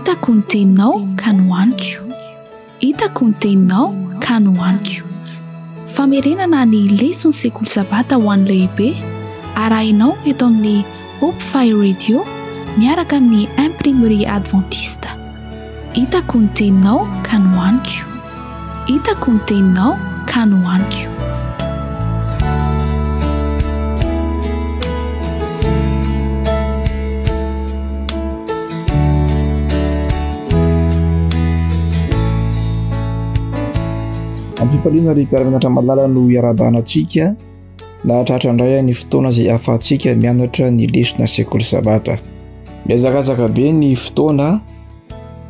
Hitako ny teninao ka nohaniko. Hitako ny teninao ka nohaniko. Famerenana ny leson'ny sekoly sabata ho an'ny lehibe arahinao eto amin'ny Hope Fire Radio miaraka amin'ny Imprimerie Adventiste. Hitako ny teninao ka nohaniko. Hitako ny teninao ka nohaniko. Ampifaliana ry mpiara-mianatra malala no iarahabana antsika nahatratra indray ny fotoana izay ahafahantsika mianatra ny lesona sekoly sabata. Mihazakazaka be ny fotoana,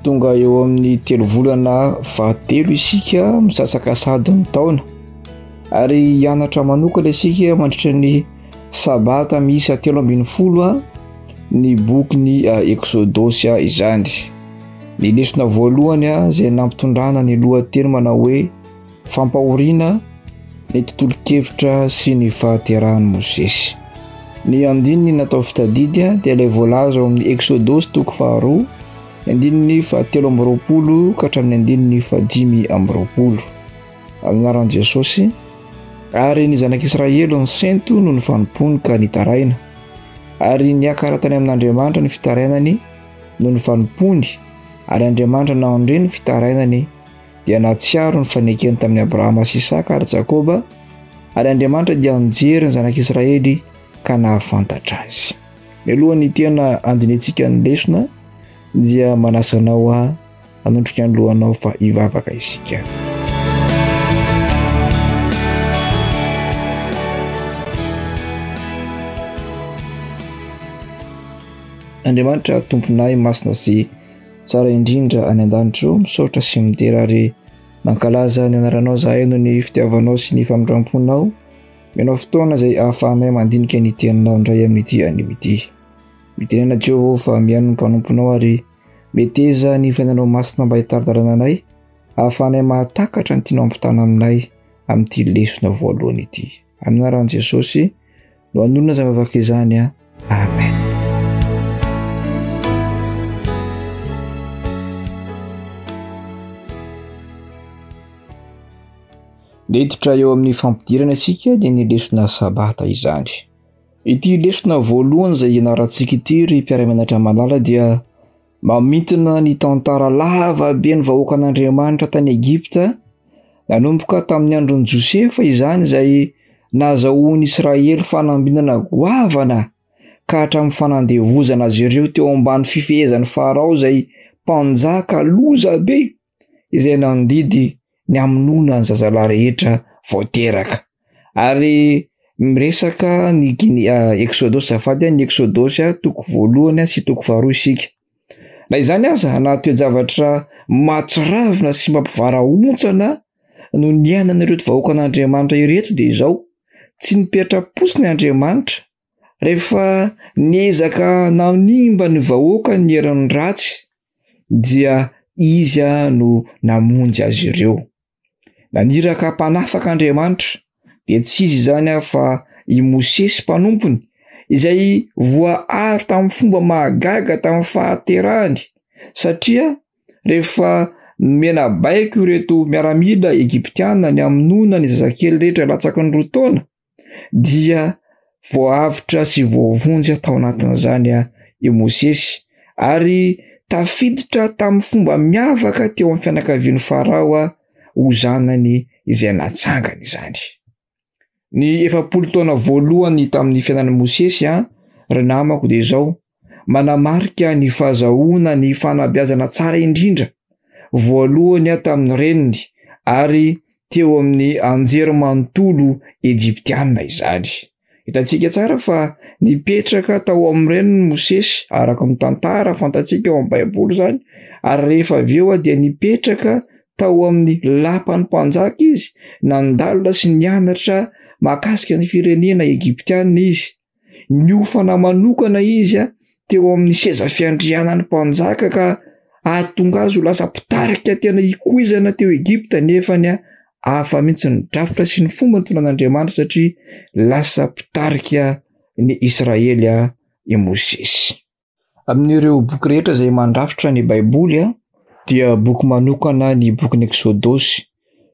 tonga eo amin'ny telo volana fahatelo isika misasaka sady ny taona ary hianatra manokana isika mandritra ny sabata miisa 13 ny bokin'ny Eksodosy izany. Ny lesona voalohany izay nampitondrana ny lohateny manao hoe Fampahoriana ny tontolon-kevitra sy ny fahaterahan'i Mosesy. Ny andininy natao fitadidy dia ilay voalaza ao amin'ny Eksodosy toko faharoa, ny andininy fahatelo amby roapolo ka hatramin'ny andininy fahadimy amby roapolo. Amin'ny anaran'i Jesosy, ary ny zanak'Israely nisento noho ny fanompoany ka nitaraina. Ary niakara tany amin'Andriamanitra ny fitarainany noho ny fanompoany, ary Andriamanitra nandre ny fitarainany dia nahatsiaro ny fanekeny tamin'i Abrahama sy Isaka ary Jakoba, ary Andriamanitra dia nijery ny zanak'Israely ka nahafantatra azy. Mialohan'ny tena handinihantsika ny lesona dia manasa anao aho hanondrika ny lohanao fa hivavaka isika. Andriamanitra Tomponay masina sy Tsara indrindra any an-danitra ô, misaotra sy midera ary mankalaza ny anaranao zahay noho ny fitiavanao sy ny famindram-ponao. Menao fotoana izay ahafahanay mandinika ny teninao indray amin'ity anio ity. Mitenena Jehovah ô fa mihaino ny mpanomponao ary meteza ny fiainanao masina mba hitari-dalana anay ahafahanay mahatakatra ny tianao ampitana aminay amin'ity lesona voalohany ity. Amin'ny anaran'i Jesosy no anonona izany vavaka izany a. Amen. Niditra eo amin'ny fampidirana isika dia ny lesona sabata izany. Ity lesona voalohany izay ianarantsika ity ry mpiara-mianatra malala dia Mamintina ny tantara lava be ny vahoakan'Andriamanitra tany Egypta, nanomboka tamin'ny andron'i Josefa izany izay nahazahoan'i Israely fanambinana goavana ka hatramin'ny fanandevozana azy ireo teo ambany fifehezan'i Farao izay mpanjaka loza be izay nandidy ny hamonoana ny zazalahy rehetra vao teraka. Ary miresaka ny Gine- ah, Eksodosy azafady, ny Eksodosy toko voalohany sy toko faharoa isika. Na izany aza, na toe-javatra mahatsiravina sy mampivarahontsana no niainan'ireto vahoakan'Andriamanitra ireto dia izao, tsy nipetra-potsiny Andriamanitra rehefa niezaka nanimba ny vahoaka ny herin'ny ratsy dia Izy no namonjy azy ireo. Naniraka mpanafaka Andriamanitra, dia tsy iza izany fa i Mosesy mpanompony, izay voaaro tamin'ny fomba mahagaga tamin'ny fahaterahany, satria rehefa nomena baiko ireto miaramila egyptiana ny hamonoana ny zazakely rehetra latsaky ny 2 taona, dia voaavotra sy voavonjy tao anatin'izany i Mosesy ary tafiditra tamin'ny fomba miavaka teo amin'ny fianakavian'i Farao ho zanany izay natsangany izany. Ny 40 taona voalohany tamin'ny fiainan'i Mosesy, ry namako, dia izao, manamarika ny fahazahoana ny fanabeazana tsara indrindra voalohany tamin'ny reniny ary teo amin'ny anjerimanontolo egyptiana izany. Hitantsika tsara fa nipetraka tao amin'ny reniny Mosesy, araka ny tantara fantatsika ao amin'ny Baiboly izany, ary rehefa avy eo dia nipetraka tao amin'ny lapan'ny mpanjaka izy, nandalina sy nianatra mahakasika ny firenena egyptiana izy. Niofana manokana izy teo amin'ny seza fiandrianan'ny mpanjaka ka ahatonga azy ho lasa mpitarika tena ikoizana teo Egypta, nefa ny hafa mihitsy ny drafitra sy ny fomba nitondran'Andriamanitra satria lasa mpitarika ny Israely i Mosesy. Amin'ireo boky rehetra izay mandrafitra ny Baiboly dia boky manokana ny bokin'ny Eksodosy,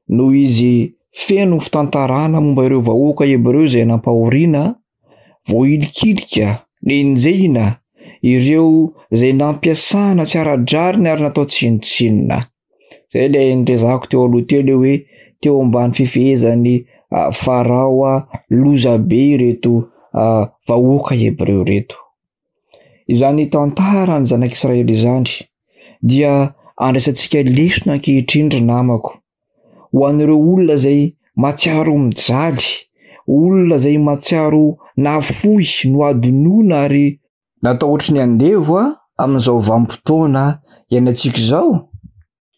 noho izy feno fitantarana momba ireo vahoaka hebreo izay nampahoriana, voahilikilika, nenjehina, ireo izay nampiasana tsy ara-drariny ary natao tsinontsinona. Izay ilay nirezahako teo aloha teo ilay hoe teo ambany fifehezan'i Farao lozabe ireto vahoaka hebreo ireto. Izany tantaran'ny zanak'Israely izany dia andraisantsika lesona ankehitriny ry namako. Ho an'ireo olona izay mahatsiaro mijaly, olona izay mahatsiaro nafoy, nohadinoina ary natao ohatry ny andevo amin'izao vanim-potoana iainantsika izao.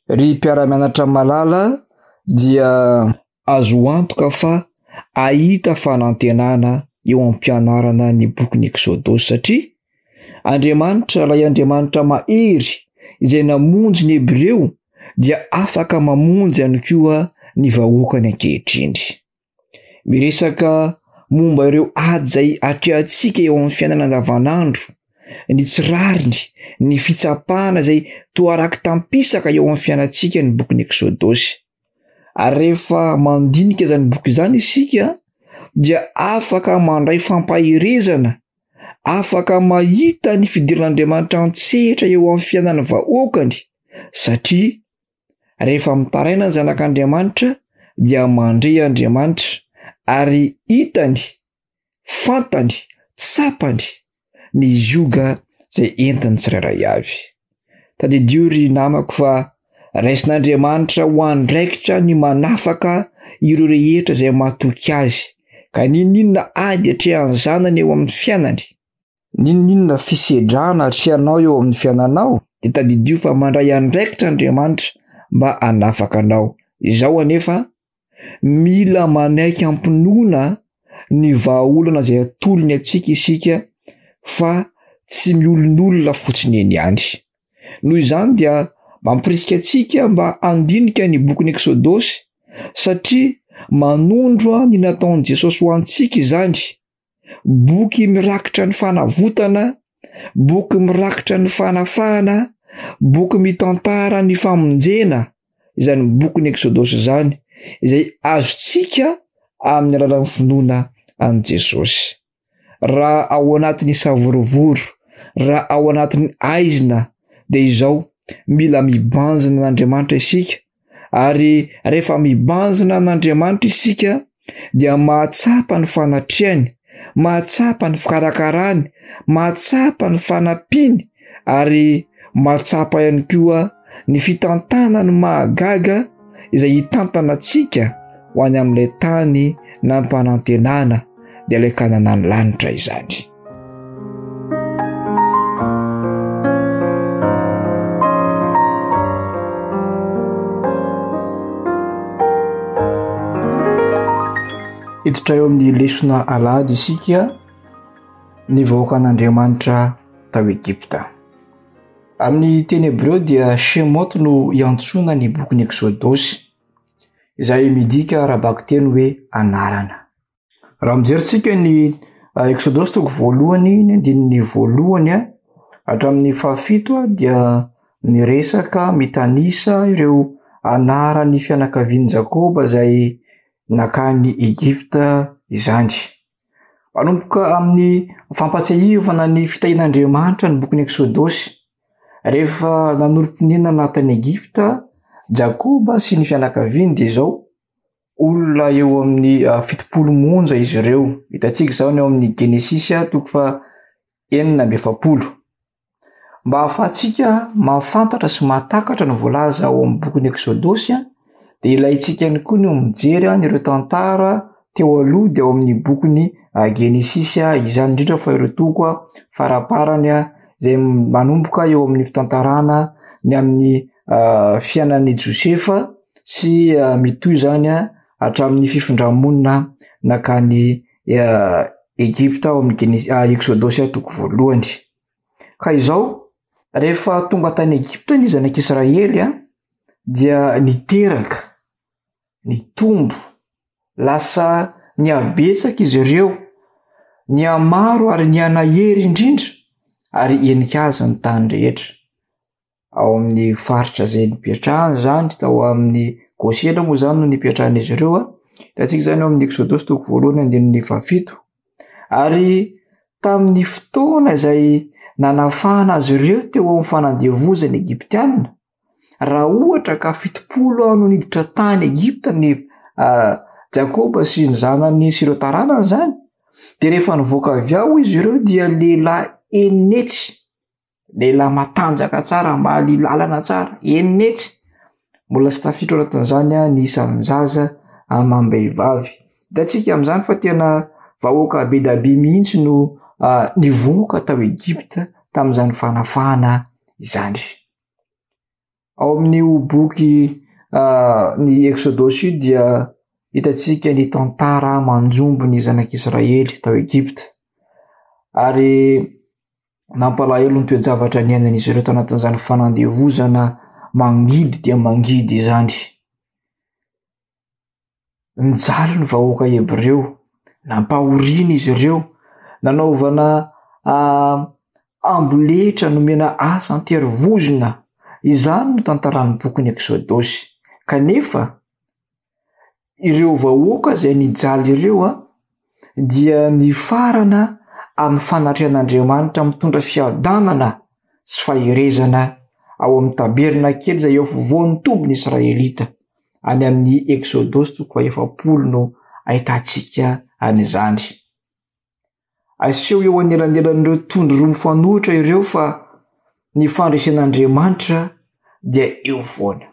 Ry mpiara-mianatra malala dia azo antoka fa hahita fanantenana eo am-pianarana ny bokin'ny Eksodosy satria Andriamanitra, ilay Andriamanitra mahery izay namonjy ny Hebreo dia afaka mamonjy ihany koa ny vahoakany ankehitriny. Miresaka momba ireo ady izay atrehantsika eo amin'ny fiainana andavanandro, ny tsy rariny, ny fitsapana izay toa raiki-tampisaka eo amin'ny fiainantsika ny bokin'ny Eksodosy. Ary rehefa mandinika izany boky izany isika dia afaka mandray fampaherezana, afaka mahita ny fidiran'Andriamanitra an-tsehatra eo amin'ny fiainan'ny vahoakany satria rehefa mitaraina ny zanak'Andriamanitra dia mandre Andriamanitra ary hitany Fantany, tsapany ny zioga izay entin'ny tsirairay avy. Tadidio ry namako fa raisin'Andriamanitra ho andraikitra ny manafaka ireo rehetra izay matoky Azy, ka n'inon'inona ady atrehan'ny zanany eo amin'ny fiainany, n'inon'inona fisedrana atrehanao eo amin'ny fiainanao, dia tadidio fa mandray andraikitra Andriamanitra mba hanafaka anao. Izao anefa, Mila manaiky am-pinoana ny vahaolana izay atolony antsika isika fa tsy miolonolona fotsiny eny ihany. Noho izany dia mampirisika antsika mba handinika ny bokin'ny Eksodosy satria manondro ny nataon'i Jesosy ho antsika izany. Boky mirakitra ny fanavotana, boky mirakitra ny fanafahana, boky mitantara ny famonjena izany bokin'ny Eksodosy izany, izay azontsika amin'ny alalan'ny finoana an'i Jesosy. Raha ao anatin'ny savorovoro, raha ao anatin'ny aizina, dia izao, mila mibanjina an'Andriamanitra isika, ary rehefa mibanjina an'Andriamanitra isika dia mahatsapa ny fanatrehany, mahatsapa ny fikarakarany, mahatsapa ny fanampiany ary mahatsapa ihany koa ny fitantanany mahagaga izay hitantana antsika ho any amin'ilay tany nampanantenana dia ilay Kananan'ny lanitra izany. Hiditra eo amin'ny lesona alahady isika, ny vahoakan'Andriamanitra tao Egypta. Amin'ny teny hebreo dia Shemot no iantsoana ny bokin'ny Eksodosy, izay midika ara-bakiteny hoe anarana. Raha mijery tsika ny Eksodosy toko voalohany, ny andininy voalohany hatramin'ny fahafito dia miresaka, mitanisa ireo anaran'ny fianakavian'i Jakoba izay nankany Egypta izany. Manomboka amin'ny fampatsiahivana ny fitahian'Andriamanitra ny bokin'ny Eksodosy. Rehefa nanorim-ponenana tany Egypta Jakoba sy ny fianakaviany dia izao, olona eo amin'ny 70 monja izy ireo. Hitantsika izany ao amin'ny Genesisy toko faha 46. Mba hahafahantsika mahafantatra sy mahatakatra ny voalaza ao amin'ny bokin'ny Eksodosy dia ilaintsika ihany koa ny mijery an'ireo tantara teo aloha dia ao amin'ny bokin'ny Genesisy izany indrindra fa ireo toko faraparany izay manomboka eo amin'ny fitantarana ny amin'ny fiainan'i Josefa sy mitohy izany hatramin'ny fifindra-monina nankany Egypta ao amin'ny Genesisy, Eksodosy toko voalohany. Ka izao, rehefa tonga tany Egypta ny zanak'Israely dia niteraka, nitombo, lasa nihabetsaka izy ireo, nihamaro ary nihanahery indrindra. ary henika azy ny tany rehetra. Ao amin'ny faritra izay nipetrahany izany, tao amin'ny Gosena moa izany no nipetrahan'izy ireo. Hitantsika izany ao amin'ny Eksodosy toko voalohany andininy fahafito. Ary tamin'ny fotoana izay nanafahana azy ireo teo amin'ny fanandevozana Egyptiana, raha ohatra ka 70 no niditra tany Egypta ny Jakoba sy ny zanany sy ireo taranany izany, dia rehefa nivoaka avy ao izy ireo dia lehilahy enetsy Lehilahy matanjaka tsara, mahalio lalana tsara, 600. Mbola tsy tafiditra ao anatin'izany ny isan'ny zaza amam-behivavy. Hitantsika amin'izany fa tena vahoaka be dia be mihitsy no nivoaka tao Egypta tamin'izany fanafahana izany. Ao amin'io boky ny Eksodosy io dia hitantsika ny tantara manjombo ny zanak'Israely tao Egypta. Ary nampalahelo ny toe-javatra niainan'izy ireo tao anatin'izany fanandevozana mangidy dia mangidy izany. Nijaly ny vahoaka hebreo, nampahoriana izy ireo, nanaovana amboletra, nomena asa an-terivozona. Izany no tantaran'ny bokin'ny Eksodosy. Kanefa ireo vahoaka izay nijaly ireo dia mifarana amin'ny fanatrehan'Andriamanitra mitondra fiadanana sy faherezana ao amin'ny tabernakely izay eo afovoan'ny tobin'ny Israelita. Any amin'ny Eksodosy toko faha-efapolo no ahitantsika an'izany. Aseho eo anelanelan'ireo tondro roa mifanohitra ireo fa ny fandresen'Andriamanitra dia eo foana.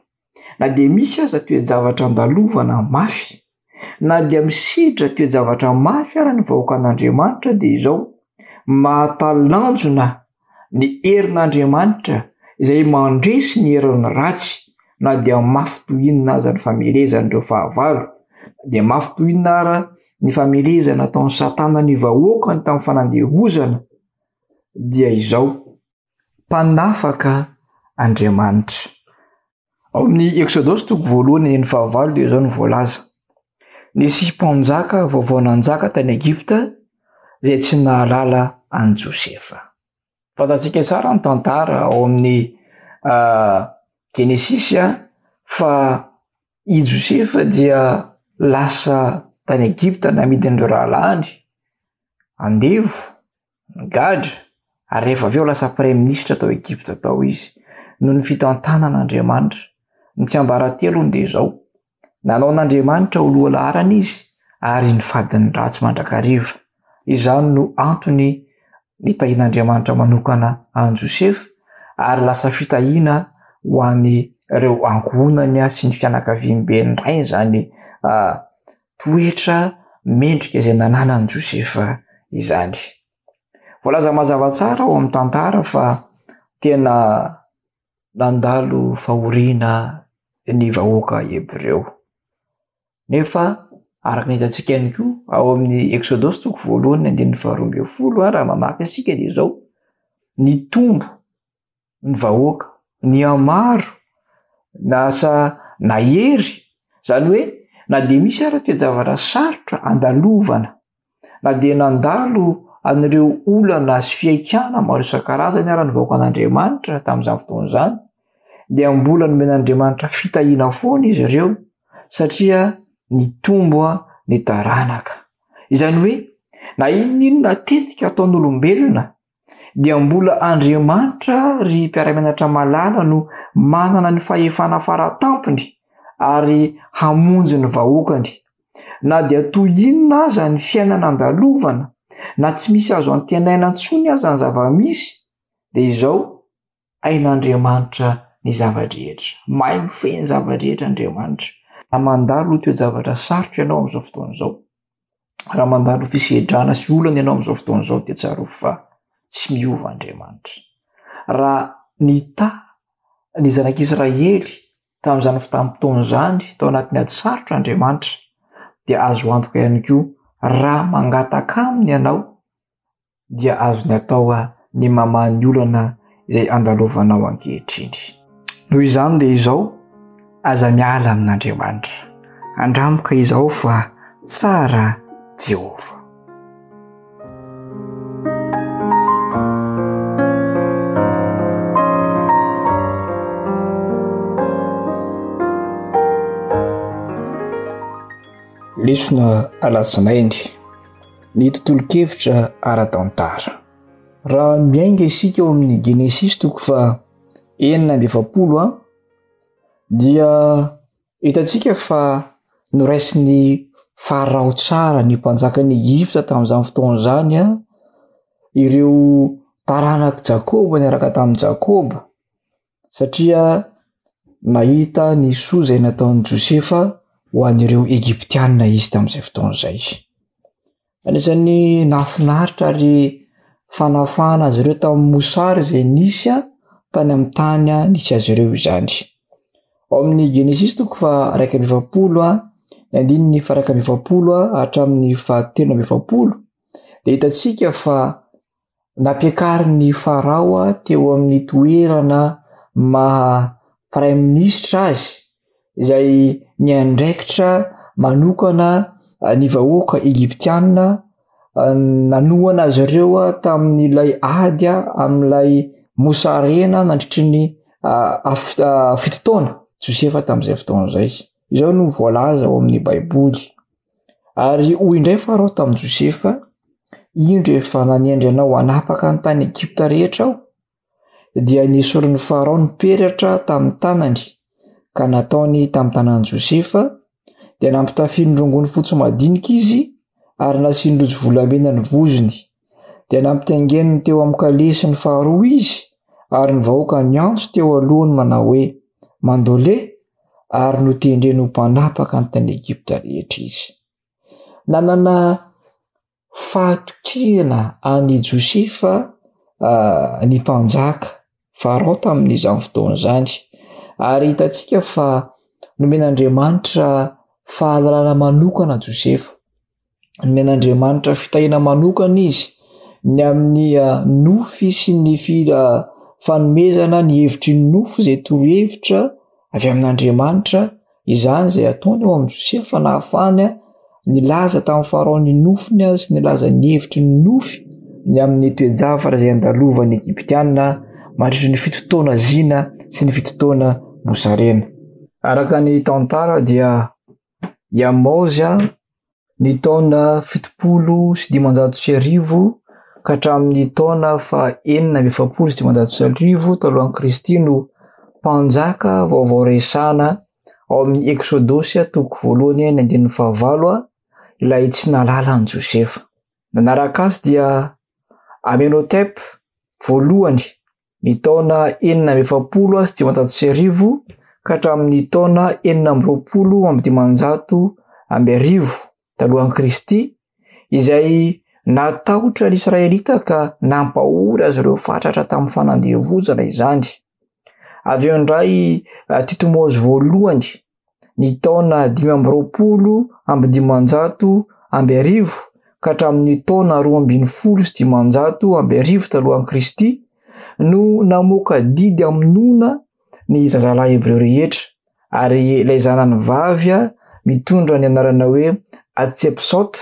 Na dia misy aza toe-javatra andalovana mafy, na dia misedra toe-javatra mafy ara ny vahoakan'Andriamanitra dia izao, mahatalanjona ny herin'Andriamanitra izay mandresy ny herin'ny ratsy na dia mafy toy inona aza ny famelezan'ireo fahavalo, na dia mafy toy inona ara ny famelezana ataon'i Satana ny vahoakany tamin'ny fanandevozana, dia izao, Mpanafaka Andriamanitra. Ao amin'ny Eksodosy toko voalohany andininy fahavalo dia izao no voalaza, Nisy mpanjaka vaovao nanjaka tany Egypta izay tsy nahalala an'i Josefa. Fantatsika tsara ny tantara ao amin'ny Genesisy fa i Josefa dia lasa tany Egypta namidin'ireo rahalahiny andevo Nigadra ary rehefa avy eo lasa praiminisitra tao Egypta tao izy noho ny fitantanan'Andriamanitra. Ny tsiambaratelony dia izao, nanao an'Andriamanitra ho lohalaharana izy ary nifady ny ratsy mandrakariva. Izany no antony nitahian'Andriamanitra manokana an'i Josefa ary lasa fitahiana ho an'ireo ankohonany sy ny fianakaviamben'ny rainy izany toetra mendrika izay nananan'i Josefa izany. Voalaza mazava tsara ao amin'ny tantara fa tena nandalo fahoriana ny vahoaka hebreo. Nefa araka ny hitantsika ihany koa ao amin'ny Eksodosy toko voalohany andininy faharoa ambin'ny folo, raha mamaky isika dia izao, nitombo ny vahoaka, nihamaro, lasa nahery, izany hoe na dia misy ara toe-javatra sarotra andalovana, na dia nandalo an'ireo olana sy fihaikana maro isan-karazany ara ny vahoakan'Andriamanitra tamin'izany fotoana izany, dia mbola nomen'Andriamanitra fitahiana foana izy ireo satria nitombo ny taranaka. Izany hoe na inona inona tetika ataon'olombelona dia mbola Andriamanitra ry mpiara-mianatra malala no manana ny fahefana faratampony ary hamonjy ny vahoakany. Na dia toy inona aza ny fiainana andalovana, na tsy misy azo antenaina intsony aza ny zava-misy, dia izao, hain'Andriamanitra ny zava-drehetra. Mahay mifehy ny zava-drehetra Andriamanitra. Raha mandalo toe-javatra sarotra ianao amin'izao fotoana izao, raha mandalo fisedrana sy olana ianao amin'izao fotoana izao dia tsarovy fa tsy miova Andriamanitra. Raha nitahy ny zanak'Israely tamin'izany fotoam-potoana izany tao anatin'ny ady sarotra Andriamanitra dia azo antoka ihany koa raha mangataka aminy ianao dia azony atao ny mamaha ny olana izay andalovanao ankehitriny. Noho izany dia izao, aza miala amin'Andriamanitra. Andramoka izao fa tsara Jehovah. Lesona alatsinainy, ny tontolon-kevitra ara-tantara. Raha miainga isika ao amin'ny Genesisy toko faha 46 a, dia hitantsika fa noraisin'ny Farao tsara ny mpanjakan'i Egypta tamin'izany fotoana izany a, ireo taranak'i Jakoba niaraka tamin'i Jakoba satria nahita ny soa izay nataon'i Josefa ho an'ireo Egyptiana izy tamin'izay fotoana izay. Anisan'ny nahafinaritra ary fanafahana azy ireo tamin'ny mosary izay nisy tany amin'ny tany nisy azy ireo izany. Ao amin'ny Genesisy toko faha 41, ny andininy faha 41 hatramin'ny faha 43 dia hitantsika fa Nampiakarin'i Farao teo amin'ny toerana maha praiminisitra azy, izay niandraikitra manokana ny vahoaka egyptiana, nanohana azy ireo tamin'ilay ady amin'ilay mosarena nandritry ny 7 taona Josefa tamin'izay fotoana izay. Izao no voalaza ao amin'ny Baiboly. Ary hoy indray Farao tamin'i Josefa, Indro efa nanendry anao hanapaka ny tany Egypta rehetra aho. Dia nesorin'i Farao ny peratra tamin'ny tanany, ka nataony tamin'ny tanan'i Josefa, dia nampitafiany rongony fotsy madinika izy, ary nasiany rojo volamena ny vozony. Dia nampitaingeniny teo amin'ny kalesiny faharoa izy, ary ny vahoaka niantso teo alohany manao hoe, Mandole! ary notendreny ho mpanapaka ny tany Egypta rehetra izy. Nanana fahatokiana an'i Josefa ny mpanjaka Farao tamin'izany fotoana izany, ary hitantsika fa nomen'Andriamanitra fahalalana manokana Josefa. Nomen'Andriamanitra fitahiana manokana izy ny amin'ny nofy sy ny fanomezana ny hevitry ny nofy izay torohevitra avy amin'Andriamanitra izany izay ataony eo amin'i Josefa nahafahany nilaza tamin'ny Farao ny nofiny sy nilaza ny hevitry ny nofy ny amin'ny toe-javatra izay andalovan'ny Egyptiana mandritry ny 7 taona zina sy ny 7 taona mosarena. Araka ny tantara dia i Amaozy ny taona 1570 ka hatramin'ny taona faha 1546 talohan'i Kristy no mpanjaka vaovao resahana ao amin'ny Eksodosy toko voalohany ny andininy fahavalo ilay tsy nahalala an'i Josefa. Nanaraka azy dia Amenhotep voalohany ny taona 1546 ka hatramin'ny taona 1526 talohan'i Kristy, izay natahotra ny Israelita ka nampahory azy ireo fatratra tamin'ny fanandevozana izany. Avy eo indray Titmose voalohany ny taona 1525 ka hatramin'ny taona 1512 talohan'i Kristy no namoaka didy hamonoana ny zazalahy hebreo rehetra, ary ilay zanany vavy mitondra ny anarana hoe Hatshepsut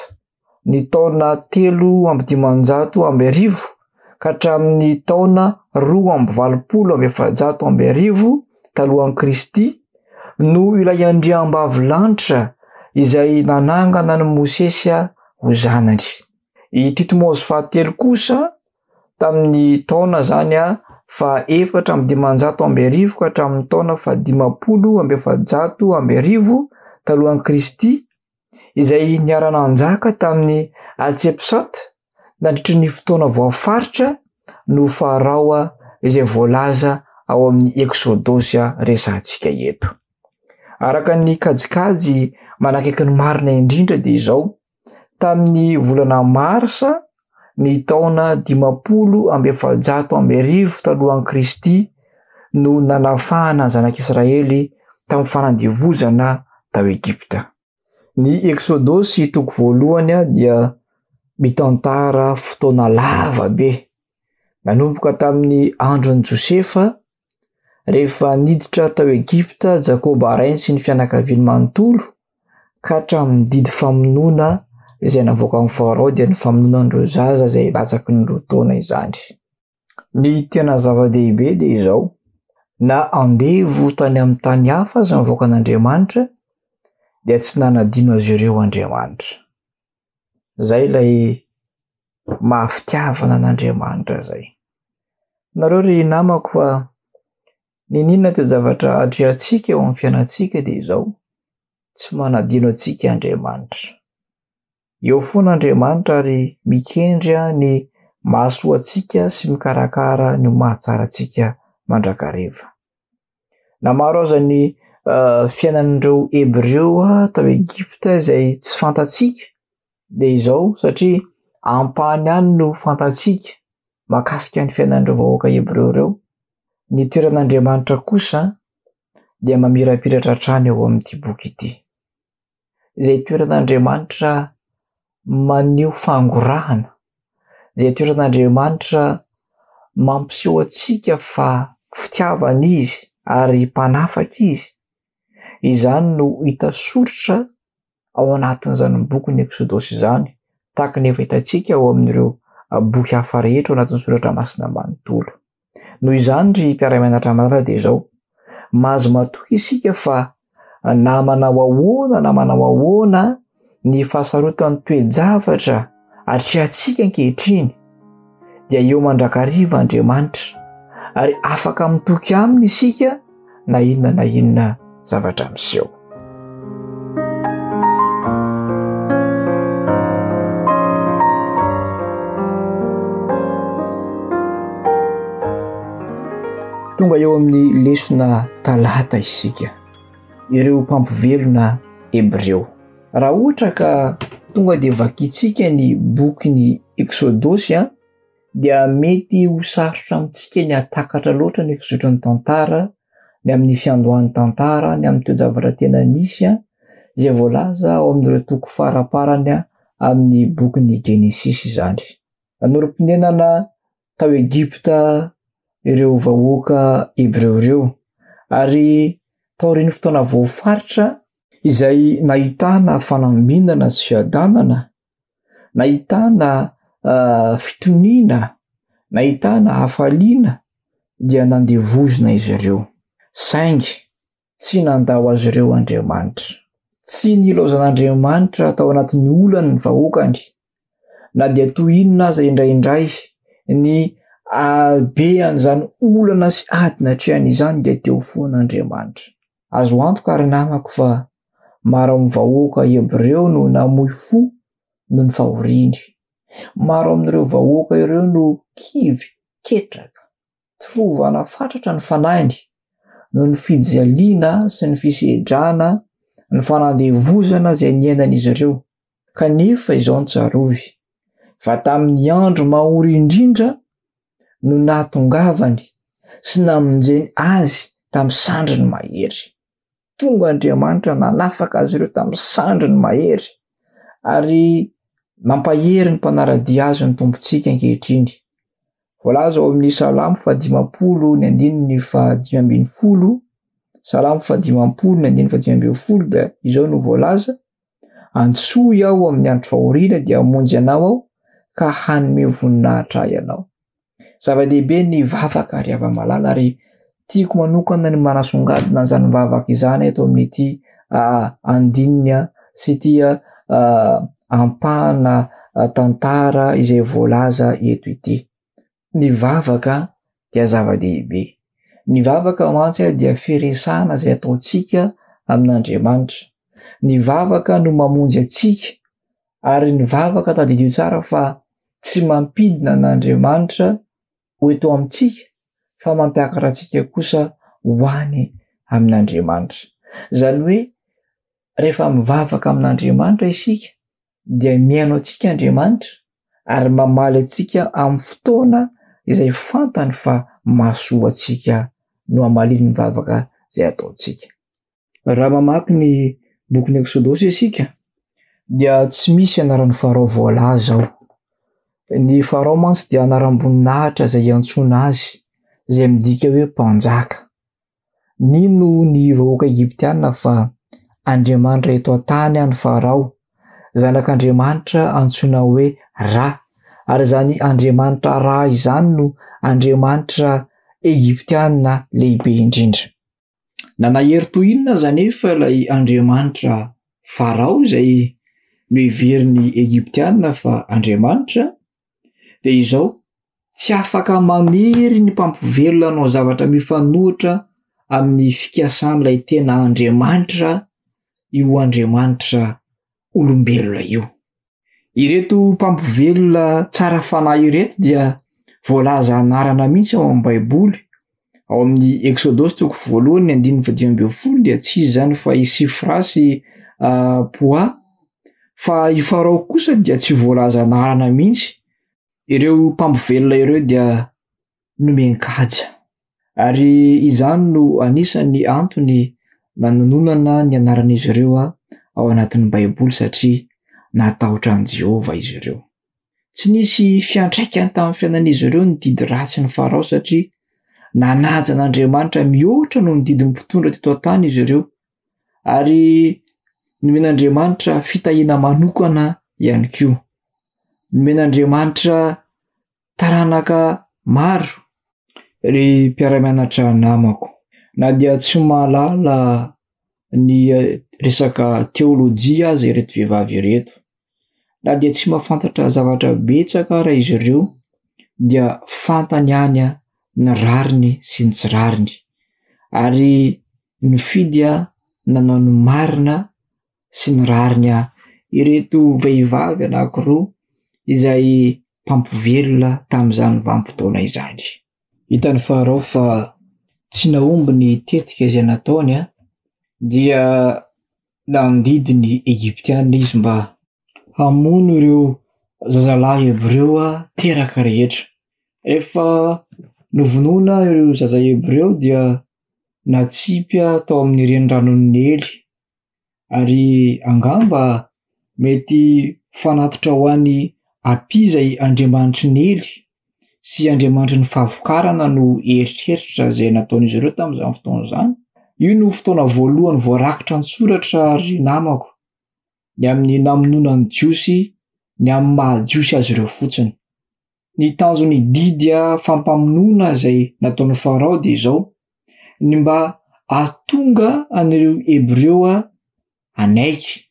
ny taona 1503 ka hatramin'ny taona 1482 talohan'i Kristy no ilay andriambavilanitra izay nanangana an'i Mosesy ho zanany. I Titmose fahatelo kosa tamin'ny taona izany faha 1504 ka hatramin'ny taona faha 1450 talohan'i Kristy izay niara-nanjaka tamin'i Hatshepsut nandritry ny fotoana voafaritra no Farao izay voalaza ao amin'ny Eksodosy resahantsika eto. Araka ny kajikajy manakaiky ny marina indrindra dia izao, tamin'ny volana marsa ny taona 1450 talohan'i Kristy no nanafahana ny zanak'Israely tamin'ny fanandevozana tao Egypta. Ny Eksodosy toko voalohany dia mitantara fotoana lava be, nanomboka tamin'ny andron'i Josefa, rehefa niditra tao Egypta Jakoba rainy sy ny fianakaviany manontolo, ka hatramin'ny didy famonoana izay navoakan'i Farao dia ny famonoana an'ireo zaza izay latsaky ny 2 taona izany. Ny tena zava-dehibe dia izao, na andevo tany amin'ny tany hafa aza ny vahoakan'Andriamanitra, dia tsy nanadino azy ireo Andriamanitra. Izay ilay maha fitiavana an'Andriamanitra izay. Nareo ry namako fa n'inon'inona toe-javatra atrehantsika eo amin'ny fiainantsika dia izao, tsy manadino antsika Andriamanitra. Eo foana Andriamanitra ary mikendry ny mahasoa antsika sy mikarakara ny ho mahatsara antsika mandrakariva. Na maro aza ny fiainan'ireo Hebreo tao Egypta izay tsy fantatsika dia izao satria ampahany ihany no fantatsika mahakasika ny fiainan'ireo vahoaka Hebreo ireo. Ny toeran'Andriamanitra kosa dia mamirapiratra hatrany ao amin'ity boky ity. Izay toeran'Andriamanitra maneho fangorahana, izay toeran'Andriamanitra mampiseho antsika fa fitiavana Izy ary mpanafaka Izy, izany no hita soritra ao anatin'izany bokin'ny Eksodosy izany, tahaka ny efa hitantsika ao amin'ireo boky hafa rehetra ao anatin'ny soratra masina manontolo. Noho izany ry mpiara-mianatra malala dia izao, mahazo matoky isika fa na manao ahoana na manao ahoana ny fahasarotan'ny toe-javatra atrehantsika ankehitriny dia eo mandrakariva Andriamanitra ary afaka mitoky aminy isika na inona na inona zavatra miseho. Tonga eo amin'ny lesona talata isika, ireo mpampivelona hebreo. Raha ohatra ka tonga dia vakintsika ny bokin'ny Eksodosy an, dia mety ho sarotra amintsika ny hahatakatra loatra ny fizotran'ny tantara, ny amin'ny fiandohan'ny tantara, ny amin'ny toe-javatra tena nisy, izay voalaza ao amin'ireo toko faramparany amin'ny bokin'ny Genesisy izany. Nanorim-ponenana tao Egypta ireo vahoaka hebreo ireo, ary taorian'ny fotoana voafaritra, izay nahitana fanambinana sy fiadanana nahitana fitoniana, nahitana hafaliana dia nandevozina izy ireo. Saingy tsy nandao azy ireo Andriamanitra. Tsy nilaozan'Andriamanitra tao anatin'ny olany ny vahoakany, na dia toy inona aza indraindray ny habean'izany olana sy ady natrehany izany dia teo foana Andriamanitra. Azo antoka ry namako fa maro amin'ny vahoaka hebreo no namoy fo noho ny fahoriany. Maro amin'ireo vahoaka ireo no kivy, ketraka, trovana fatratra ny fanahiny noho ny fijaliana sy ny fisedrana, ny fanandevozana izay niainan'izy ireo. Kanefa izao no tsarovy, fa tamin'ny andro mahory indrindra no nahatongavany sy namonjeny azy tamin'ny sandriny mahery. Tonga Andriamanitra nanafaka azy ireo tamin'ny sandriny mahery ary nampahery ny mpanara-dia azy ny Tompontsika ankehitriny. Voalaza ao amin'ny Salamo fahadimampolo ny andininy fahadimy ambin'ny folo, Salamo fahadimampolo ny andininy fahadimy ambin'ny folo dia izao no voalaza, Antsoy aho amin'ny andro fahoriana dia hamonjy anao aho ka hanome voninahitra ahy ianao. Zava-dehibe ny vavaka ry hava-malala ary tiako manokana ny manasongadina an'izany vavaka izany eto amin'ity andininy sy ity ampahana tantara izay voalaza eto ity. Ny vavaka dia zava-dehibe. Ny vavaka mantsy dia firesahana izay ataontsika amin'Andriamanitra. Ny vavaka no mamonjy antsika ary ny vavaka tadidio tsara fa tsy mampidina an'Andriamanitra ho eto amintsika fa mampiakatra antsika kosa ho any amin'Andriamanitra. Izany hoe rehefa mivavaka amin'Andriamanitra isika dia mihaino antsika Andriamanitra ary mamaly antsika amin'ny fotoana izay fantany fa mahasoa antsika no hamaliany ny vavaka izay ataontsika. Raha mamaky ny bokin'ny Eksodosy isika dia tsy misy anaran'i Farao voalaza ao. Ny Farao mantsy dia anaram-boninahitra izay iantsoana azy, izay midika hoe mpanjaka. Nino ny vahoaka egyptiana fa andriamanitra eto an-tany ny Farao, zanak'andriamanitra antsoina hoe Ra, ary izany andriamanitra Ra izany no andriamanitra egyptiana lehibe indrindra. Nanahery toy inona aza anefa ilay Andriamanitra Farao izay noheverin'ny Egyptiana fa andriamanitra dia izao, tsy afaka manery ny mpampivelona hanao zavatra mifanohitra amin'ny fikasan'ilay tena Andriamanitra io Andriamanitra olombelona io. Ireto mpampivelona tsara fanahy ireto dia voalaza anarana mihitsy ao amin'ny Baiboly. Ao amin'ny Eksodosy toko voalohany ny andininy fahadimy ambin'ny folo dia tsy iza izany fa i Sifra sy Poa. Fa i Farao kosa dia tsy voalaza anarana mihitsy. Ireo mpampivelona ireo dia nomen-kaja ary izany no anisan'ny antony nanononana ny anaran'izy ireo ao anatin'ny Baiboly satria natahotra an'i Jehovah izy ireo. Tsy nisy fiantraikany tamin'ny fiainan'izy ireo ny didy ratsin'i Farao satria nanaja an'Andriamanitra mihoatra noho ny didin'ny mpitondra teto an-tany izy ireo ary nomen'Andriamanitra fitahiana manokana ihany koa. Nomen'Andriamanitra taranaka maro. Ry mpiara-mianatra namako, na dia tsy mahalala ny resaka teolojia aza ireto vehivavy ireto, na dia tsy mahafantatra zavatra betsaka ara izy ireo dia fantany ihany ny rariny sy ny tsy rariny ary nifidy nanao ny marina sy ny rariny ireto vehivavy anankiroa izay mpampivelona tamin'izany vanim-potoana izany. Hitan'i Farao fa tsy nahomby ny tetika izay nataony dia nandidy ny Egyptiana izy mba hamono ireo zazalahy Hebreo teraka rehetra. Rehefa novonoina ireo zaza Hebreo dia natsipy tao amin'ny reniranon'i Neily ary angamba mety fanatitra ho an'i Apy izay andriamanitry Neily sy andriamanitry ny fahavokarana no eritreritra izay nataon'izy ireo tamin'izany fotoana izany. Io no fotoana voalohany voarakitra an-tsoratra ry namako ny amin'ny namonoana ny Jiosy ny amin'ny maha Jiosy azy ireo fotsiny. Ny tanjon'ny didy fampamonoana izay nataon'i Farao dia izao, ny mba hahatonga an'ireo Hebreo hanaiky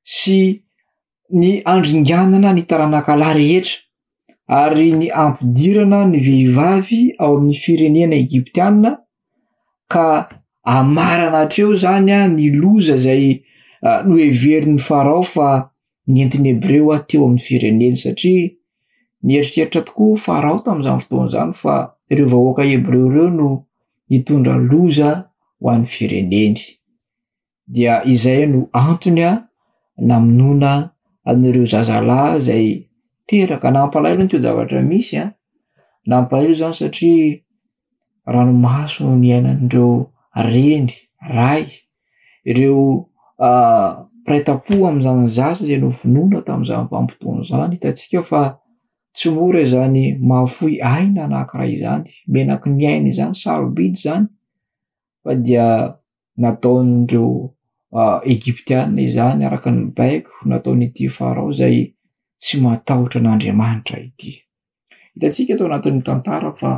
sy ny handringanana ny taranaka lahy rehetra ary ny hampidirana ny vehivavy ao amin'ny firenena egyptiana ka hamarana hatreo izany ny loza izay noheverin'i Farao fa nentin'ny Hebreo teo amin'ny fireneny satria nieritreritra tokoa Farao tamin'izany fotoana izany fa ireo vahoaka Hebreo ireo no nitondra loza ho an'ny fireneny. Dia izay no antony namonoana an'ireo zazalahy izay teraka. Nampalahelo ny toe-javatra misy an, nampalahelo izany satria ranomaso no niainan'ireo reny, ray, ireo mpiray tampo amin'izany zaza izay novonoina tamin'izany vanim-potoana izany. Hitantsika fa tsy mora izany mahafoy aina anankiray izany, menaky ny aina izany, sarobidy izany fa dia nataon'ireo Egyptiana izany araka ny baiko nataon'ity Farao izay tsy matahotra an'Andriamanitra ity. Hitantsika tao anatin'ny tantara fa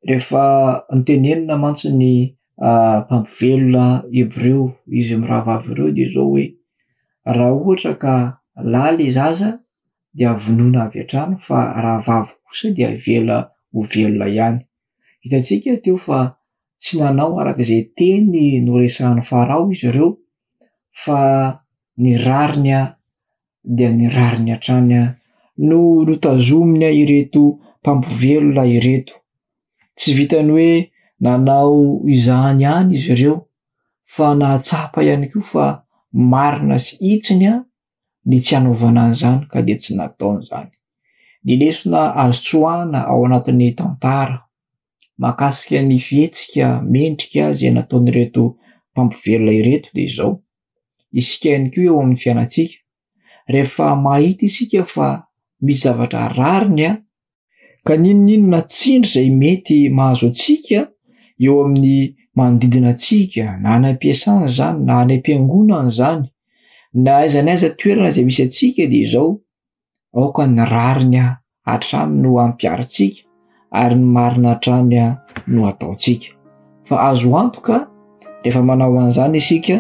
rehefa notenenina mantsy ny mpampivelona hebreo izy mirahavavy ireo dia izao hoe raha ohatra ka lahy ilay zaza dia vonoina avy hatrany fa raha vavy kosa dia avela ho velona ihany. Hitantsika teo fa tsy nanao araka izay teny noresahan'i Farao izy ireo fa ny rariny dia ny rariny hatrany no notazomina ireto mpampivelona ireto. Tsy vitan'ny hoe nanao izany ihany izy ireo fa nahatsapa ihany koa fa marina sy hitsiny ny tsy hanaovana an'izany ka dia tsy nataony izany. Ny lesona azo tsoahana ao anatin'ny tantara mahakasika ny fihetsika mendrika izay nataon'ireto mpampivelona ireto dia izao, isika ihany koa eo amin'ny fiainantsika, rehefa mahita isika fa misy zavatra rariny ka n'inon'inona tsindry izay mety mahazo antsika eo amin'ny manodidina antsika na any am-piasana izany na any am-piangonana izany na aiza na aiza toerana izay misy antsika dia izao, Aoka ny rariny hatrany no ampiharintsika ary ny marina hatrany no ataontsika. Fa azo antoka rehefa manao an'izany isika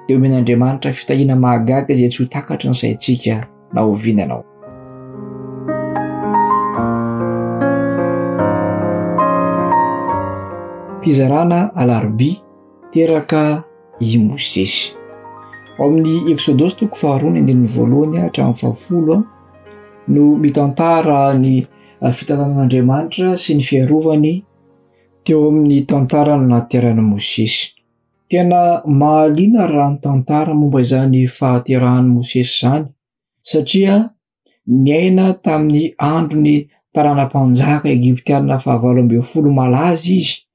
dia omen'Andriamanitra fitahiana mahagaga izay tsy ho takatry ny saintsika na oviana na Fizarana alarobia teraka i Mosesy. Ao amin'ny Eksodosy toko faharoa ny andininy voalohany hatramin'ny fahafolo no mitantara ny fitantanan'Andriamanitra sy ny fiarovany teo amin'ny tantaran'ny nahateran'i Mosesy. Tena mahaliana raha ny tantara momba izany fahaterahan'i Mosesy izany satria niaina tamin'ny andron'ny tarana-mpanjaka egyptiana fahavalo ambin'ny folo malaza izy,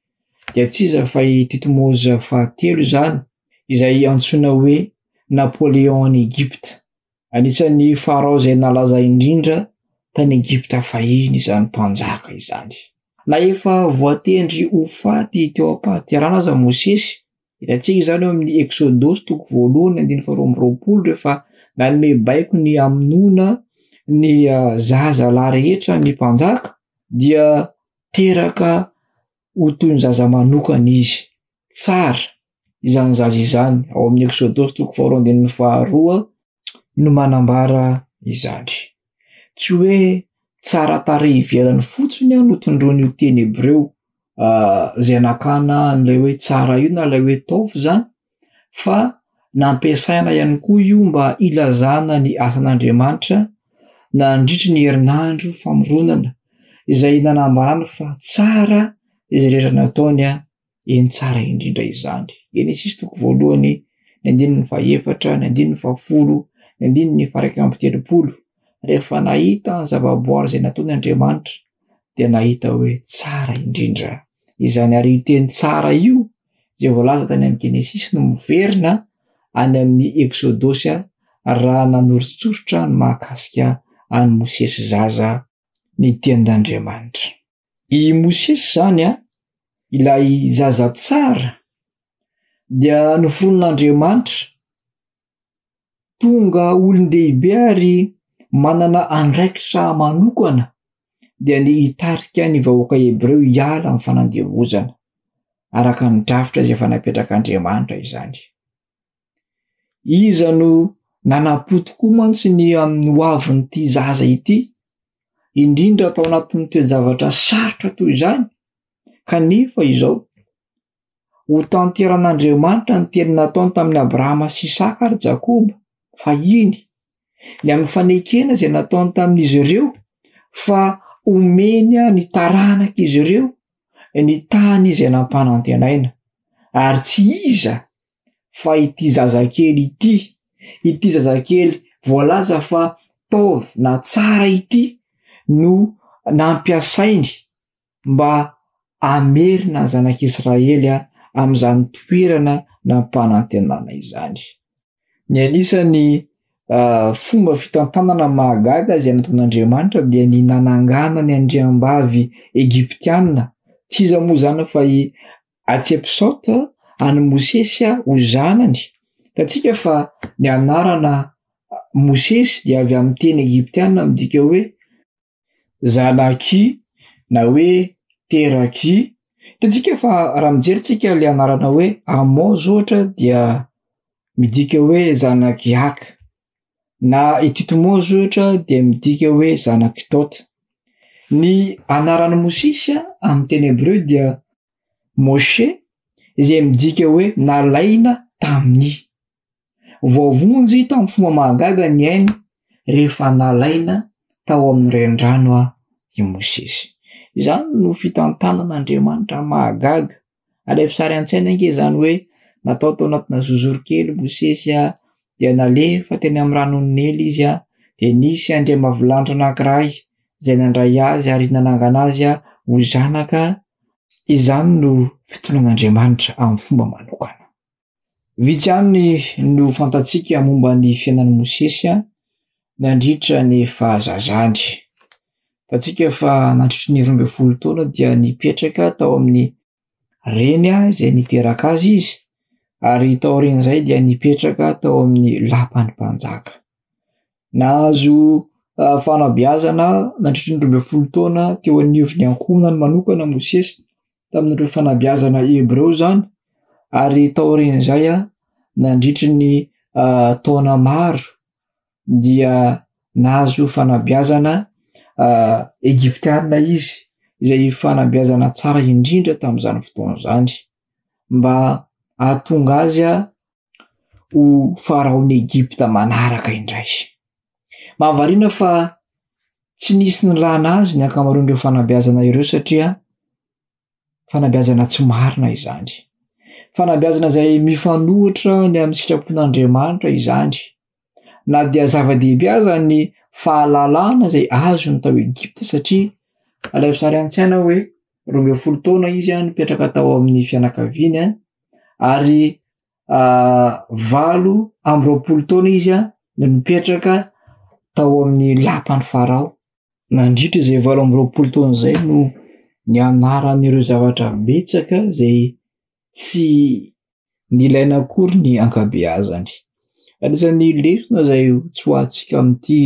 dia tsy iza fa i Thutmose fahatelo izany, izay antsoina hoe Napoléon an'i Egypta. Anisan'ny farao izay nalaza indrindra tany Egypta fahiny izany mpanjaka izany. Na efa voatendry ho faty teo am-pahaterahana aza Mosesy, hitantsika izany eo amin'ny Eksodosy toko voalohany andininy faharoa amby roapolo rehefa nanome baiko ny hamonoana ny zaza lahy rehetra ny mpanjaka dia teraka ho toy ny zaza manokana izy. Tsara izany zaza izany, ao amin'ny Eksodosy toko faharoa andininy faharoa no manambara izany. Tsy hoe tsara tarehy ivelany fotsiny no tondroin'io teny hebreo izay nakana an'ilay hoe tsara io na ilay hoe tov izany fa nampiasaina ihany koa io mba hilazana ny asan'Andriamanitra nandritry ny herinandro famoronana izay nanambarany fa tsara izay rehetra nataony Eny tsara indrindra izany. Genesisy toko voalohany, ny andininy fahefatra, ny andininy fahafolo, ny andininy faha-iraika amby telopolo. Rehefa nahita ny zavaboary izay nataony Andriamanitra dia nahita hoe tsara indrindra izany. Ary io teny tsara io izay voalaza tany amin'ny Genesisy no miverina any amin'ny Eksodosy raha nanoritsoritra ny mahakasika an'i Mosesy zaza ny tenin'Andriamanitra. I Mosesy izany, ilay zaza tsara, dia noforonin'Andriamanitra tonga olon-dehibe ary manana andraikitra manokana dia ny hitarika ny vahoaka hebreo hiala amin'ny fanandevozana, araka ny drafitra izay efa napetrak'Andriamanitra izany. Iza no nanam-po tokoa mantsy ny amin'ny hoavin'ity zaza ity, indrindra tao anatin'ny toe-javatra sarotra toy izany? Kanefa izao, ho tanteran'Andriamanitra ny teny nataony tamin'i Abrahama sy Isaka ary Jakoba fahiny, ny amin'ny fanekena izay nataony tamin'izy ireo fa homeny ny taranak'izy ireo ny tany izay nampanantenaina, ary tsy iza fa ity zazakely ity, ity zazakely voalaza fa taov na tsara ity no nampiasainy mba hamerina ny zanak'Israely amin'izany toerana nampanantenana izany. Ny anisan'ny fomba fitantanana mahagaga izay nataon'Andriamanitra dia ny nananganany andriambavy egyptiana, tsy iza moa izany fa i Hatshepsut an'i Mosesy ho zanany. Hitantsika fa ny anarana Mosesy dia avy amin'ny teny egyptiana midika hoe zanak'i na hoe terak'i. Hitantsika fa raha mijery tsika ilay anarana hoe Amos ohatra dia midika hoe zanak'i Haka, na i Thutmose ohatra dia midika hoe zanak'i Thoth. Ny anaran'i Mosesy amin'ny teny hebreo dia Moshe izay midika hoe nalaina tamin'ny. Voavonjy tamin'ny fomba mahagaga ny ainy rehefa nalaina tao amin'ny renirano i Mosesy. Izany no fitantanan'Andriamanitra mahagaga. Alaivo sary an-tsaina ange izany hoe natao tao anatina zozoro kely Mosesy dia nalefa teny amin'ny ranon'i Nily izy dia nisy andriambavilanitra anankiray izay nandray azy ary nanangana azy ho zanaka. Izany no fitondran'Andriamanitra amin'ny fomba manokana. Vitsy ihany no fantatsika momba ny fiainan'i Mosesy nandritra ny fahazazany. Fantatsika fa nandritry ny 12 taona dia nipetraka tao amin'ny reny izay niteraka azy izy, ary taorian'izay dia nipetraka tao amin'ny lapan'ny mpanjaka. Nahazo fanabeazana nandritry ny 12 taona teo anivon'ny ankohonany manokana Mosesy tamin'ireo fanabeazana hebreo izany ary taorian'izay. nandritry ny taona maro dia nahazo fanabeazana Egyptiana izy, izay fanabeazana tsara indrindra tamin'izany fotoana izany, mba hahatonga azy ho Faraon'i Egypta manaraka indray. Mahavariana fa tsy nisy nilàna azy ny ankamaroan'ireo fanabeazana ireo satria Fanabeazana tsy marina izany. Fanabeazana izay mifanohitra ny amin'ny sitrapon'Andriamanitra izany. Na dia zava-dehibe aza ny fahalalana izay azony tao Egypta satria alaivo sary an-tsaina hoe 12 taona izy nipetraka tao amin'ny fianakaviany ary 28 taona izy no nipetraka tao amin'ny lapan'i Farao. Nandritra izay 28 taona izay no nianarany ireo zavatra betsaka izay tsy nilaina akory ny ankabeazany. Anisan'ny lesona izay tsoahantsika amin'ity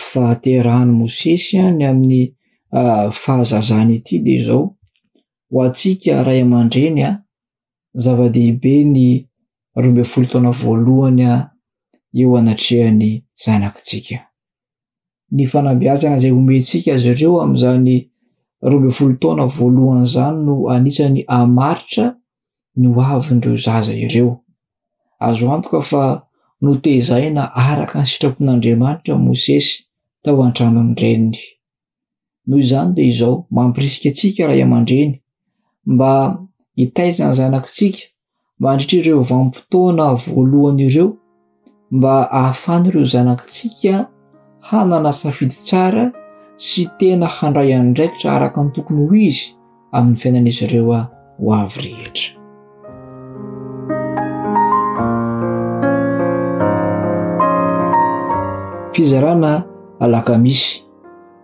fahaterahan'i Mosesy ny amin'ny fahazazany ity dia izao, ho antsika ray aman-dreny, zava-dehibe ny 12 taona voalohany eo anatrehan'ny zanakitsika. Ny fanabeazana izay omentsika azy ireo amin'izany 12 taona voalohany izany no anisan'ny hamaritra ny ho avin'ireo zaza ireo. Azo antoka fa notezaina araka ny sitrapon'Andriamanitra Mosesy tao an-tranon'ny reniny. Noho izany dia izao, mampirisika antsika ray aman-dreny mba hitaiza ny zanakitsika mandritra ireo vanim-potoana voalohany ireo mba ahafahan'ireo zanakitsika hanana safidy tsara sy tena handray andraikitra araka ny tokony ho izy amin'ny fiainan'izy ireo ho avy rehetra. Fizarana alakamisy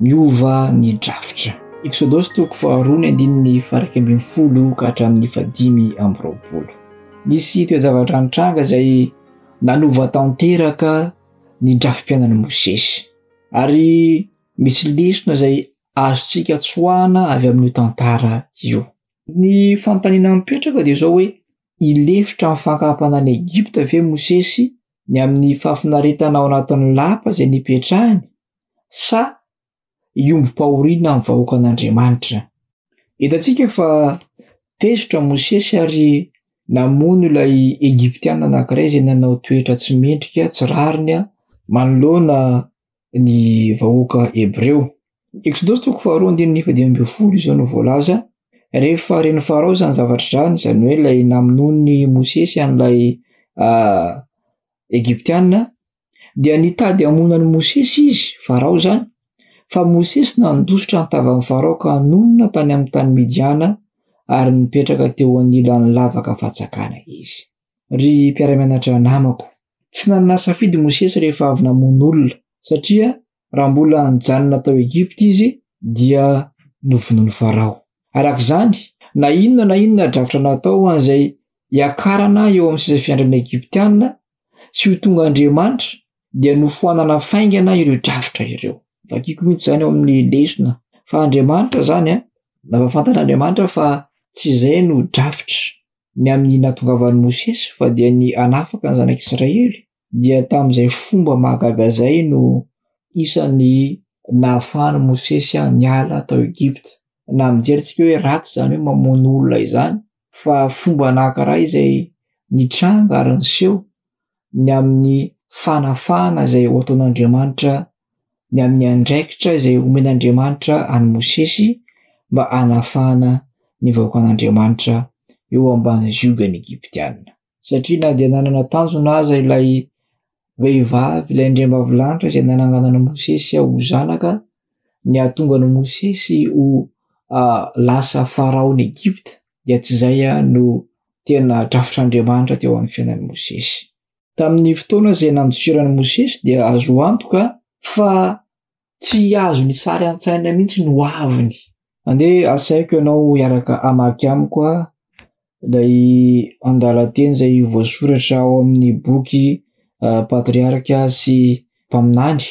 miova ny drafitra. Eksodosy toko faharoa ny andininy faha-11 ka hatramin'ny faha-25. Nisy toe-javatra nitranga izay nanova tanteraka ny drafi-piainan'i Mosesy. Ary misy lesona izay azontsika tsoahana avy amin'io tantara io. Ny fanontaniana mipetraka dia izao hoe, hilefitra amin'ny fakam-panahin'i Egypta ve Mosesy ny amin'ny fahafinaretana ao anatin'ny lapa izay nipetrahany sa hiombom-pahoriana amin'ny vahoakan'Andriamanitra? Hitantsika fa tezitra Mosesy ary namono ilay Egyptiana anankiray izay nanao toetra tsy mendrika, tsy rariny manoloana ny vahoaka hebreo. Eksodosy toko faharoa andininy faha-15 izao no voalaza, rehefa ren'i Farao izany zavatra izany, izany hoe ilay namonoan'i Mosesy an'ilay Egyptiana, dia nitady hamono an'i Mosesy izy, Farao izany, fa Mosesy nandositra ny tavan'i Farao ka nonina tany amin'ny tany Midiana ary nipetraka teo anilan'ny lavaka fatsakana izy. Ry mpiara-mianatra namako, tsy nanana safidy Mosesy rehefa avy namono olona, satria raha mbola nijanona tao Egypta izy dia novonoin'i Farao. Araka izany, na inona na inona drafitra natao ho an'izay hiakarana eo amin'ny seza fiandrianana egyptiana sy ho tonga andriamanitra dia nofoanana faingana ireo drafitra ireo. Vakiko mihitsy izany ao amin'ny lesona fa Andriamanitra izany an, nampahafantatr'Andriamanitra fa tsy izay no drafitra ny amin'ny nahatongavan'i Mosesy fa dia ny hanafaka ny zanak'Israely dia tamin'izay fomba mahagaga izay no isan'ny nahafahan'i Mosesy niala tao Egypta. Na mijery tsika hoe ratsy izany hoe mamono olona izany fa fomba anankiray izay nitranga ary niseho ny amin'ny fanafahana izay ho ataon'Andriamanitra, ny amin'ny andraikitra izay omen'Andriamanitra an'i Mosesy mba hanafahana ny vahoakan'Andriamanitra eo ambany ziogan'ny Egyptiana. Satria na dia nanana tanjona aza ilay vehivavy, ilay andriambavilanitra izay nanangana an'i Mosesy ho zanaka, ny hahatonga an'i Mosesy ho lasa Faraon'i Egypta dia tsy izay no tena drafitr'Andriamanitra teo amin'ny fiainan'i Mosesy. Tamin'ny fotoana izay nandosiran'i Mosesy dia azo antoka fa tsy azony sary an-tsaina mihitsy ny hoaviny. Andeha asaiko ianao hiaraka hamaky amiko ilay andalan-teny izay voasoratra ao amin'ny boky Patriarka sy Mpaminany,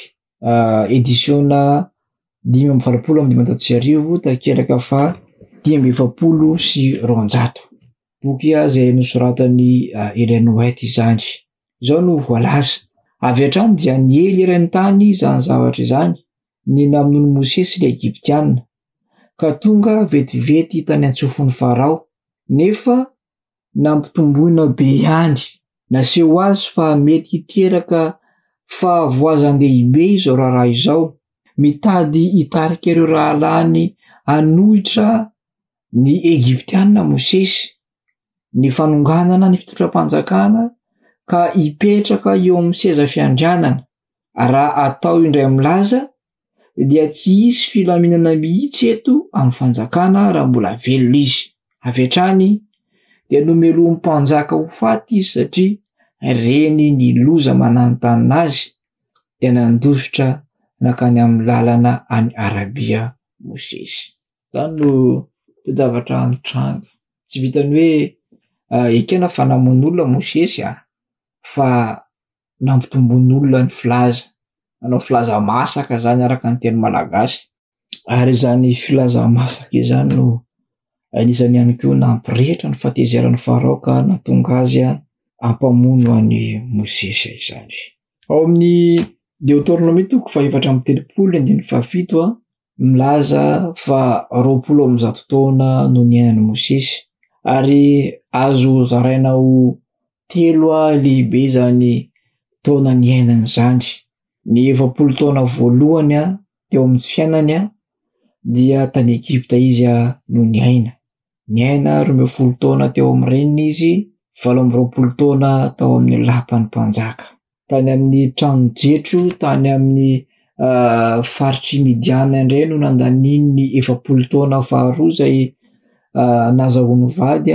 edisiona 1585, takelaka faha 245. Boky izay nosoratan'i Ellen White izany. Izao no voalaza, Avy hatrany dia niely eran'ny tany izany zavatra izany, ny namonoan'i Mosesy ilay Egyptiana, ka tonga vetivety tany an-tsofin'i Farao, nefa nampitomboina be ihany. Naseho azy fa mety hiteraka fahavoazan-dehibe izao raharaha izao. Mitady hitarika ireo rahalahiny hanohitra ny Egyptiana Mosesy, ny fanonganana ny fitondram-panjakana ka hipetraka eo amin'ny seza fiandrianana. Raha atao indray milaza dia tsy hisy filaminana mihitsy eto amin'ny fanjakana raha mbola velona izy. Avy hatrany dia nomelohin'ny mpanjaka ho faty izy satria reny ny loza mananontanona azy dia nandositra nankany amin'ny lalana any Arabia Mosesy. Izany no toe-javatra nitranga. Tsy vitan'ny hoe ekena fa namono olona Mosesy a, fa nampitomboin'olona ny filaza, nanao filaza masaka izany araka ny teny malagasy. Ary izany filaza masaka izany no anisan'ny ihany koa nampirehitra ny fahatezeran'i Farao ka nahatonga azy hampamono an'i Mosesy izany. Ao amin'ny Deoteronomia toko fahefatra amby telopolo andininy fahafito, milaza fa 120 taona no niainan'i Mosesy ary azo zaraina ho telo lehibe izany taona niainany izany. Ny 40 taona voalohany teo amin'ny fiainany dia tany Egypta izy no niaina. Niaina 12 taona teo amin'ny reniny izy, 28 taona tao amin'ny lapan'ny mpanjaka. Tany amin'ny tranon'i Jetro, tany amin'ny faritr'i Midiana indray no nandaniany ny 40 taona faharoa izay nazahoany vady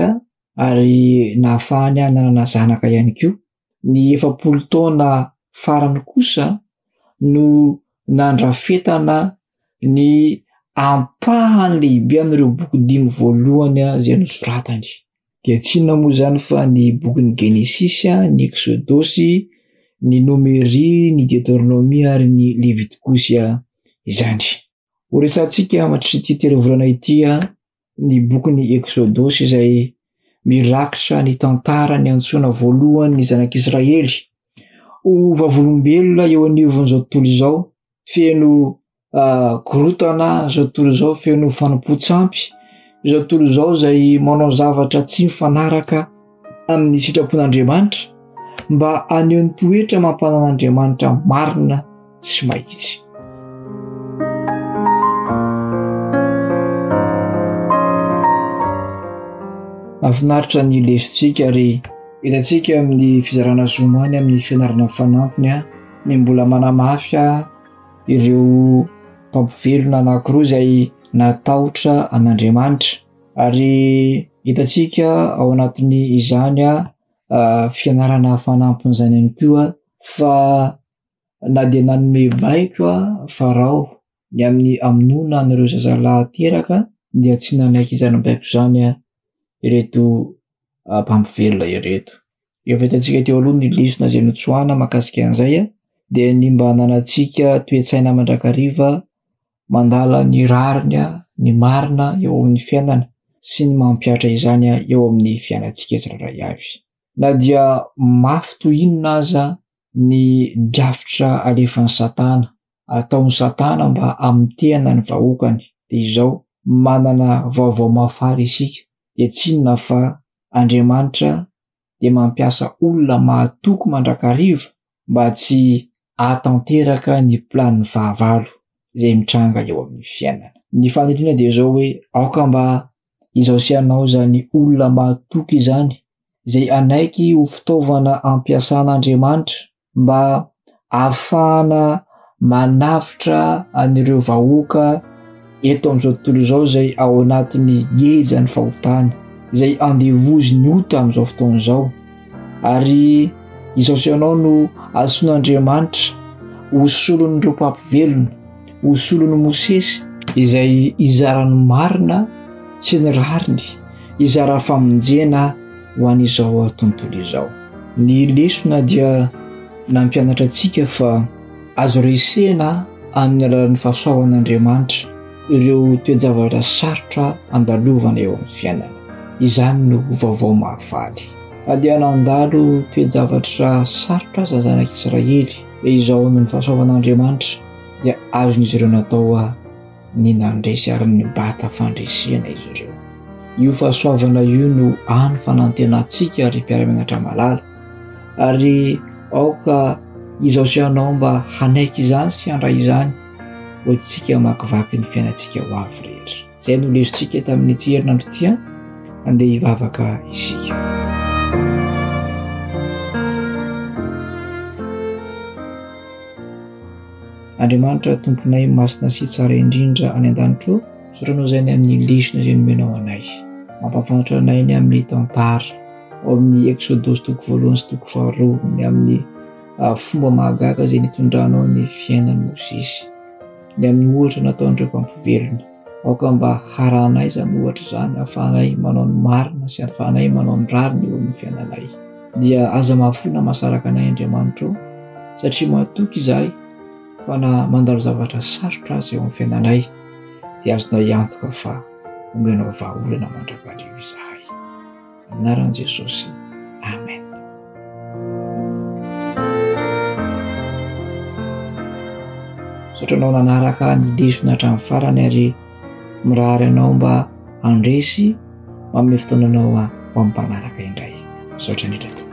ary nahafahany nanana zanaka ihany koa. Ny 40 taona farany kosa no nandrafetana ny ampahany lehibe amin'ireo boky dimy voalohany izay nosoratany. Dia tsy inona moa izany fa ny bokin'ny Genesisy, ny Eksodosy, ny Nomery, ny Deoteronomia ary ny Levitikosy izany. Ho resahantsika mandritra ity telo volana ity ny bokin'ny Eksodosy izay mirakitra ny tantara niantsoana voalohany ny zanak'Israely ho vavolombelona eo anivon'izao tontolo izao feno korontana izao tontolo izao, feno fanompoan-tsampy izao tontolo izao izay manao zavatra tsy mifanaraka amin'ny sitrapon'Andriamanitra mba haneho ny toetra mampanan'Andriamanitra marina sy mahitsy. Mahafinaritra ny lesontsika ary hitantsika amin'ny fizarana zoma any amin'ny fianarana fanampiny ny mbola manamafy ireo mpampivelona anankiroa izay natahotra an'Andriamanitra ary hitantsika ao anatin'ny izany fianarana fanampin'izany ihany koa fa na dia nanome baiko Farao ny amin'ny hamonoana an'ireo zazalahy teraka dia tsy nanaiky izany baiko izany ireto mpampivelona ireto. Efa hitantsika teo aloha ny lesona izay notsoahana mahakasika an'izay dia ny mba hananantsika toe-tsaina mandrakariva mandala ny rariny, ny marina eo amin'ny fiainana sy ny mampihatra izany eo amin'ny fiainantsika tsirairay avy. Na dia mafy toy inona aza ny drafitra alefan'i Satana, ataon'i Satana mba hamotehana ny vahoakany, dia izao, manana vaovao mahafaly isika, dia tsy inona fa Andriamanitra dia mampiasa olona mahatoky mandrakariva mba tsy hahatanteraka ny planin'ny fahavalo izay mitranga eo amin'ny fiainana. Ny faniriana dia izao hoe aoka mba izaho sy ianao izany olona mahatoky izany izay hanaiky ho fitaovana ampiasan'Andriamanitra mba ahafahana manavotra an'ireo vahoaka eto amin'izao tontolo izao izay ao anatin'ny gejan'ny fahotana, izay andevozin'ny ota amin'izao fotoana izao. Ary izao sy ianao no antsoin'Andriamanitra ho solon'ireo mpampivelona, ho solon'i Mosesy, izay hizara ny marina sy ny rariny, hizara famonjena ho an'izao tontolo izao. Ny lesona dia nampianatra antsika fa azo resena amin'ny alalan'ny fahasoavan'Andriamanitra ireo toe-javatra sarotra andalovana eo amin'ny fiainana. Izany no vaovao mahafaly. Na dia nandalo toe-javatra sarotra aza zanak'Israely, dia izao noho ny fahasoavan'Andriamanitra dia azon'izy ireo natao ny nandresy ary nibata fandresena izy ireo. Io fahasoavana io no hany fanantenantsika ry mpiara-mianatra malala. Ary aoka izaho sy ianao mba hanaiky izany sy handray izany ho entintsika hamakivaky ny fiainantsika ho avy rehetra. Izay no lesontsika tamin'ity herinandro ity an. Andeha hivavaka isika. Andriamanitra Tomponay masina sy tsara indrindra any an-danitro, misaotra Anao izay ny amin'ny lesona izay nomenao anay. Mampahafantatra anay ny amin'ny tantara ao amin'ny Eksodosy toko voalohany sy toko faharoa, ny amin'ny ah, fomba mahagaga izay nitondranao ny fiainan'i Mosesy, ny amin'ny ohatra nataon'ireo mpampivelona. Aoka mba harahanay izany ohatra izany, ahafahanay manao ny marina sy ahafahanay manao ny rariny eo amin'ny fiainanay. Dia aza mahafoy na mahasaraka anay Andriamanitra ô, satria matoky izahay fa na mandalo zavatra sarotra aza eo amin'ny fiainanay, dia azonay antoka fa omenao vahaolana mandrakariva izahay. Anaran'i Jesosy. Amen. Misaotra anao nanaraka ny lesona hatramin'ny farany ary mirary anao mba handresy manome fotoana anao ho amin'ny mpanaraka indray. Misaotra indrindra tompoko.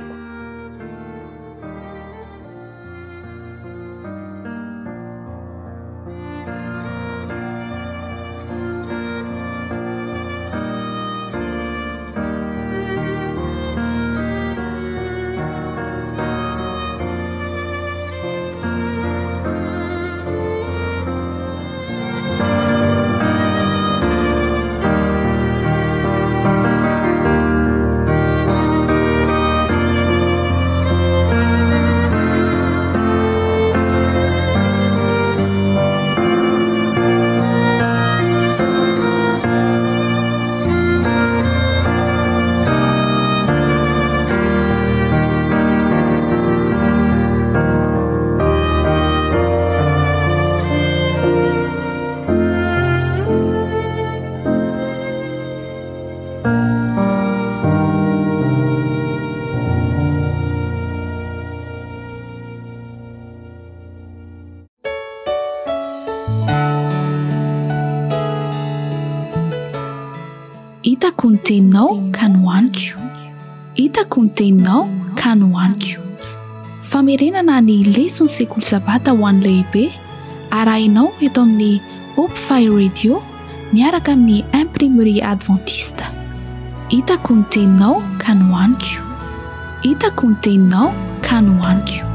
Hitako ny teninao ka nohaniko. Hitako ny teninao ka nohaniko. Famerenana ny leson'ny sekoly sabata ho an'ny lehibe arahinao eto amin'ny Hope Fire Radio miaraka amin'ny Imprimerie Adventiste. Hitako ny teninao ka nohaniko. Hitako ny teninao ka nohaniko.